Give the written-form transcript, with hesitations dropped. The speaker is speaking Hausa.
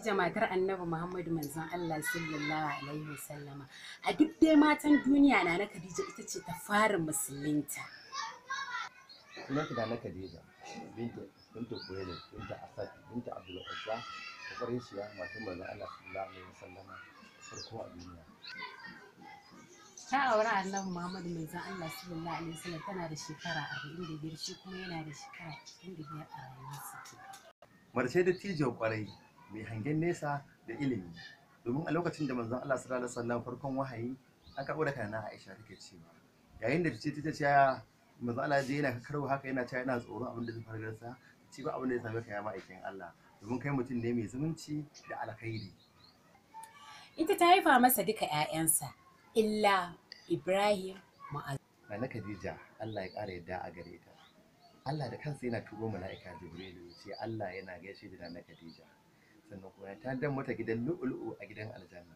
Khadija matar Annabi Muhammadu manzon Allah sallallahu alaihi wasallama. A duk dai matan duniya, Nana Khadija ita ce ta fara musulunta. Sunanta Nana Khadija binta Khuwailid binta Asad binta Abdul Uzza, Qurayshiya, matar manzon Allah sallallahu alaihi wasallama farko a duniya. Ta auri Annabi Muhammadu manzon Allah sallallahu alaihi wasallam tana da shekara 45, shi kuma yana da shekara 25 a rayuwarsa. Mace da tijo kwarai, mai hangen nesa da ilimi, domin a lokacin da manzon Allah sallallahu alaihi wasallam farkon wahayi an karɓo daga Nana Aisha, take cewa yayin da ta ce manzon Allah je yana karwa haka, yana cewa yana tsoron abin da zai faru da sa, ci ba abin da ya same ka ya ma'aikin Allah, domin kai mutum ne mai zumunci da alkhairi. Ita ta haifa masa duka 'ya'yansa illa Ibrahim Mu'az. Nana Khadija, Allah ya ƙara yadda a gare ta. Allah da kansa yana turo mala'ika Jibrilu ya ce Allah yana gaishe da Nana Khadija, sannan kuma ya tanadar mata gidan lu'ulu'u a gidan aljanna.